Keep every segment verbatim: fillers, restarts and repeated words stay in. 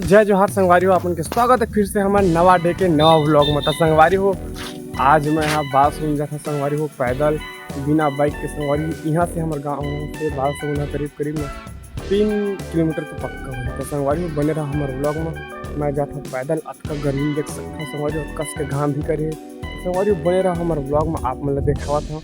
जय जोहार संगवारी हो, आपन के स्वागत है फिर से हमर नवा डे के नवा व्लॉग में। त संगवारी हो, आज मैं यहाँ बालसमुंद जात हँव संगवारी हो, पैदल, बिना बाइक के संगवारी हो। यहाँ से हमर गाँव से बालसमुंद ह करीब करीब ना तीन किलोमीटर तो पक्का होही। त संगवारी हो, बने रहा हमर व्लॉग में। मैं जात हँव पैदल, अतका गर्मी देख सकत हव संगवारी हो, कस के घाम भी करे हे। संगवारी हो, बने रहा हमर व्लॉग में, आप मन ला देखावत हँव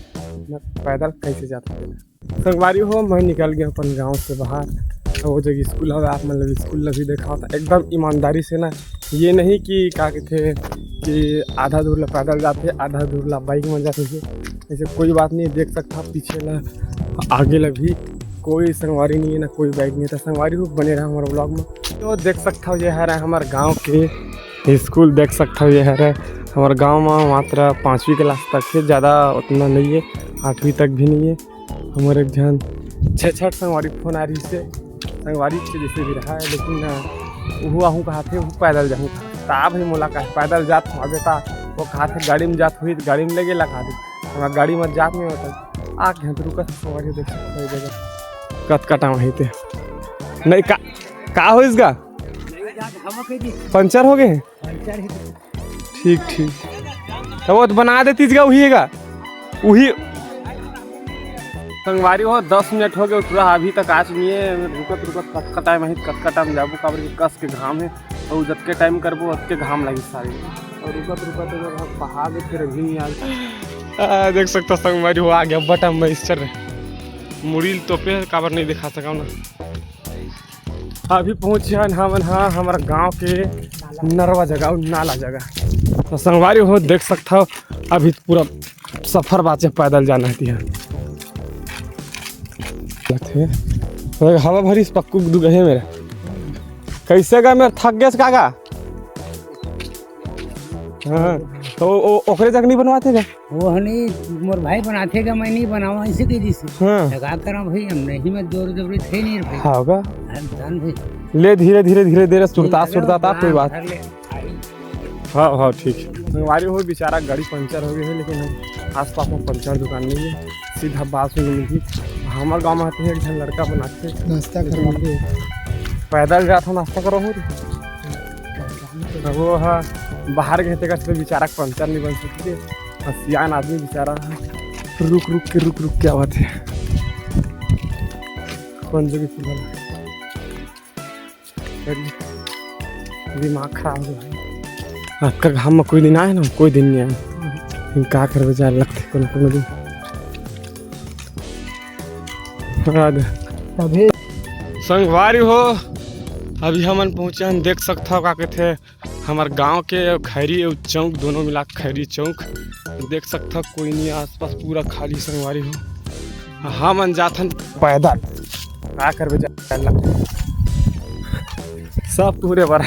मैं पैदल कैसे जात हँव। संगवारी हो, मैं निकल गेंव अपन गाँव से बाहर। अउ वो जगह स्कूल हवे, आप मन ला स्कूल ला भी देखावत हँव एकदम ईमानदारी से ना। ये नहीं कि का कथे कि आधा दूर ला पैदल जाथे, आधा दूर ला बाइक में जाथे, ऐसे कोई बात नहीं। देख सकत हव पीछे ला, आगे ला भी कोई संगवारी नहीं है ना, कोई बाइक नहीं है। त संगवारी हो, बने रहा हमर व्लॉग में। तो देख सकत हव ये हरे हमर गाँव के स्कूल, देख सकत हव ये हरे हमर गाँव में मात्र पाँचवीं क्लास तक है, ज़्यादा उतना नहीं है, आठवीं तक भी नहीं है। हमर एक झन छेछट संगवारी फोन आ रहिसे, संगवारी के जैसे भी रहा है, लेकिन अ, वो आहूँ कहाथे, वो पैदल जाहूँ। त आ भाई मोला कहा पैदल जात हँव बेटा, वो कहाथे गाड़ी में जात होही त गाड़ी में लेगे ला कहाथे, हमर गाड़ी में जात नहीं होता। आ के हम रुकत हँव संगवारी, देख सकत हव ये जगह कतका टाइम होही ते। नहीं का, का होइस गा? पंचर हो गे? ठीक, ठीक। त वो तो बना देतिस गा, उही हे गा, उही। संगवारी हो, दस मिनट हो गे, उतरा अभी तक आच नहीं है। रुकत रुकत कतका टाइम आही, कतका टाइम जाबो, काबर कि कस के घाम है, अउ जतके टाइम करबो, ओतके घाम लागी सारी। अउ रुकत रुकत एदे पहाड़ फिर अभी नहीं आ। आ, देख सकत हव संगवारी हो, आ गे बटम मइस्चर, मुड़ी ल तोपे, काबर नहीं दिखा सकव ना। अभी पहुँचे हन हमन ह हमर गाँव के नरवा जगह अउ नाला जगह। त संगवारी हो, देख सकत हव अभी पूरा सफर बाचे पैदल जाना है तिहा। लगथे। हवा भरिस पक्कू दुगहे मेरा। कैसे गा मेर, थक गेस का गा? हाँ, त ओ, ओ, ओकरे जग नहीं बनवाथे गा? वो ह नहीं, मोर भाई बनाथे गा, मैं नहीं बनावा, ऐसे कह दिस। हाँ। त का करा भाई, हम नहीं, मैं जोर जबरी थे नहीं रे भाई। हाँ गा। धन, धन भाई। ले धीरे, धीरे, धीरे, धीरे, सुरता, धीरे, सुरता, ता कोई बात। धर ले। हाँ, हाँ, ठीक है। संगवारी हो, बेचारा गाड़ी पंचर हो गे है, लेकिन हम आसपास में पंचर दुकान नहीं है, सीधा बालसमुंद मिलही। हमर गाँव में आते हैं, एक झन लड़का बनाथे नाश्ता करवाथे। पैदल जात हव, नाश्ता करवाहू रे। अब वो ह बाहर गे हे, तेकर से बेचारा के पंचर नहीं बन सकथे। अउ सियान आदमी बेचारा ह रुक रुक के, रुक रुक के आवत हे। कौन जगह खुला हे? दिमाग खराब हो गे। अतका घाम में कोई दिन आए ना, कोई दिन नहीं आए। लेकिन का करबे, जाए लगथे कोनो कोनो दिन। हाँ दे। तभे। संगवारी हो, अभी हमन पहुँचे हन, देख सकत हव का कथे, हमर गांव के खैरी अउ चौक, दोनों मिला के खैरी चौक। देख सकत हव कोई नहीं आसपास, पूरा खाली संगवारी हो। हमन जाथन पैदल, का करबे जा, सब पूरे बर।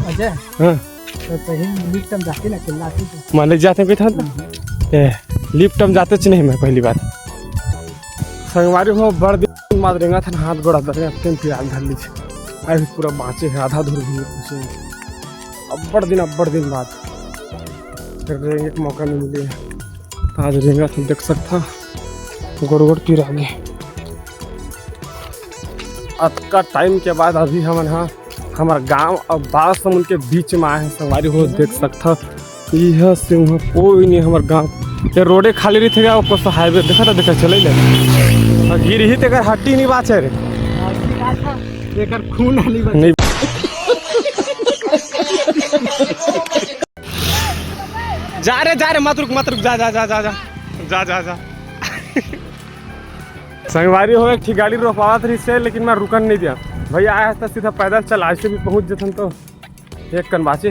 अजय, हाँ। तो सही लिफ्ट में जाते ना, चिल्लाते तो। मान ले जाते कोई था ना। ए, लिफ्ट में जाते च नहीं मैं पहली बार। संगवारी हो, बड़ दिन बाद रेंगत हन, हाथ गोड़ दर्द, अतेक पीरा धर लीस। अभी पूरा बाँचे हे, आधा दूर भी नहीं पहुँचे। अब्बड़ दिन, अब्बड़ दिन बाद रेंगे के मौका नहीं मिले। आज रेंगत हन, देख सकत हव, गोड़ गोड़ पीरा गे। अतका टाइम के बाद अभी हमन ह हमर गांव अउ बालसमुंद के बीच में आए हन संगवारी हो, देख सकत हव। इहाँ से उहाँ कोई नहीं हमर गांव। ये रोडे खाली रहिथे गा, ऊपर से हाईवे देखा था, देखा चले ले। अउ गिरही तेकर हड्डी नहीं बाचे रे। एकर खून नहीं बचे। नहीं। जा रे, जा रे, मत रुक, मत रुक, जा, जा, जा। संगवारी हो, एक ठी गाड़ी रोकवावत रहिसे, लेकिन मैं रुकन नहीं दिया। भैया आए हस त सीधा पैदल चल, ऐसे भी पहुंच जथन तो एक कन बाचे।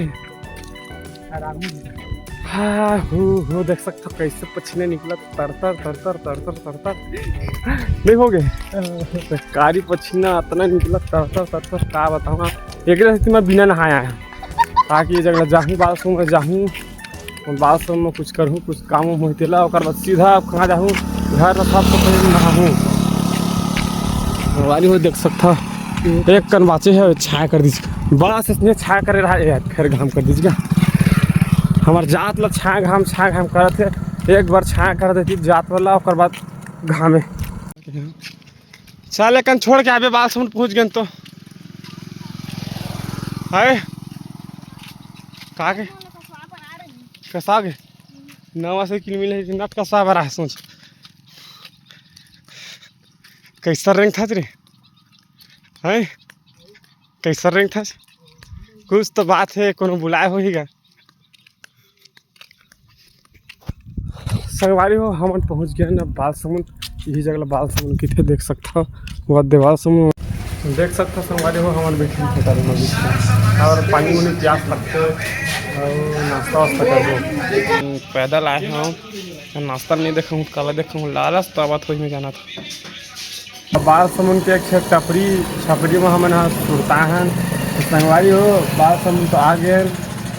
हाँ, हो, हो, देख सकत हव कैसे पसीना निकलत, तरतर, तरतर, तरतर, तरतर। नहीं हो गे? कारी पसीना अतना निकलत, तरतर, तरतर, का बतावँव। एकरे सेती मैं बिना नहाए आए हँव, ताकि ये जगह जाहूँ, बालसमुंद में जाहूँ, बालसमुंद में कुछ करहूँ, कुछ काम वाम होही तेला, ओकर बाद सीधा कहाँ जाहूँ, घर ला साफ सफाई में नहाहूँ। संगवारी हो, देख सकत हव, एक कन बाचे हे, छाया कर दिस। बड़ा से इसने छाया करे रहा, ए, फेर घाम कर दिस गा। हमर जात ला छाया घाम, छाया घाम करत हे। एक बार छाया कर देती जात वाला, ओकर बाद घामे। चल, एकन छोड़ के आबे, बालसमुंद पहुँच गेन तो। हाय, का के? कसा के? नवा साइकिल मिले हे, नट कसा बरा हे, सोच। कैसा रेंग था रे? हैं? कैसा रेंग था? कुछ तो बात हे, कोनो बुलाए होही गा। संगवारी हो, हमन पहुंच गए ना बालसमुंद। यही जगह ला बालसमुंद किथे देख सकथव, वो दे बालसमुंद देख सकथव। संगवारी हो, हमन बैठे हैं खेतारी में बीच में। और पानी उनी प्यास लगथे और नाश्ता वास्ता करबो। पैदल आए हंव, नाश्ता नहीं देखा हूँ, काला देखा हूँ, लालच तो आवत होही में जाना था। अब बालसमुंद के एक ठे टपरी, छपरी में हमन ह सुरता हन। तो संगवारी हो, बालसमुंद तो आ गए।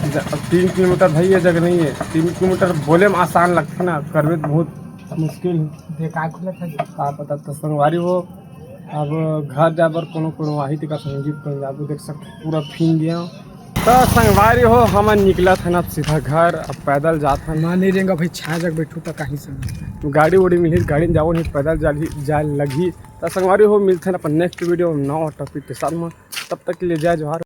ज-, अब तीन किलोमीटर भई ये जगह नहीं है, तीन किलोमीटर बोले में आसान लगथे ना, करबे तो बहुत मुश्किल है। बेकार खुलत है। का पता। तो संगवारी हो, अब घर जाए बर कोनो कोनो आही, तेकर संग जीप कर जाबो। देख सकते पूरा भींग गया। तो संगवारी हो, हमन निकलत हन अब सीधा घर। अब पैदल जात हन। माँ नहीं रेंगा भाई, छा जग बैठू तो कहीं से। गाड़ी उड़ी मिलही, गाड़ी में जाबो नहीं, पैदल जाल ही, जाए लगही। तो संगवारी हो, मिलते हैं अपन नेक्स्ट वीडियो में नवा टॉपिक के साथ में। तब तक के लिए जय जोहार।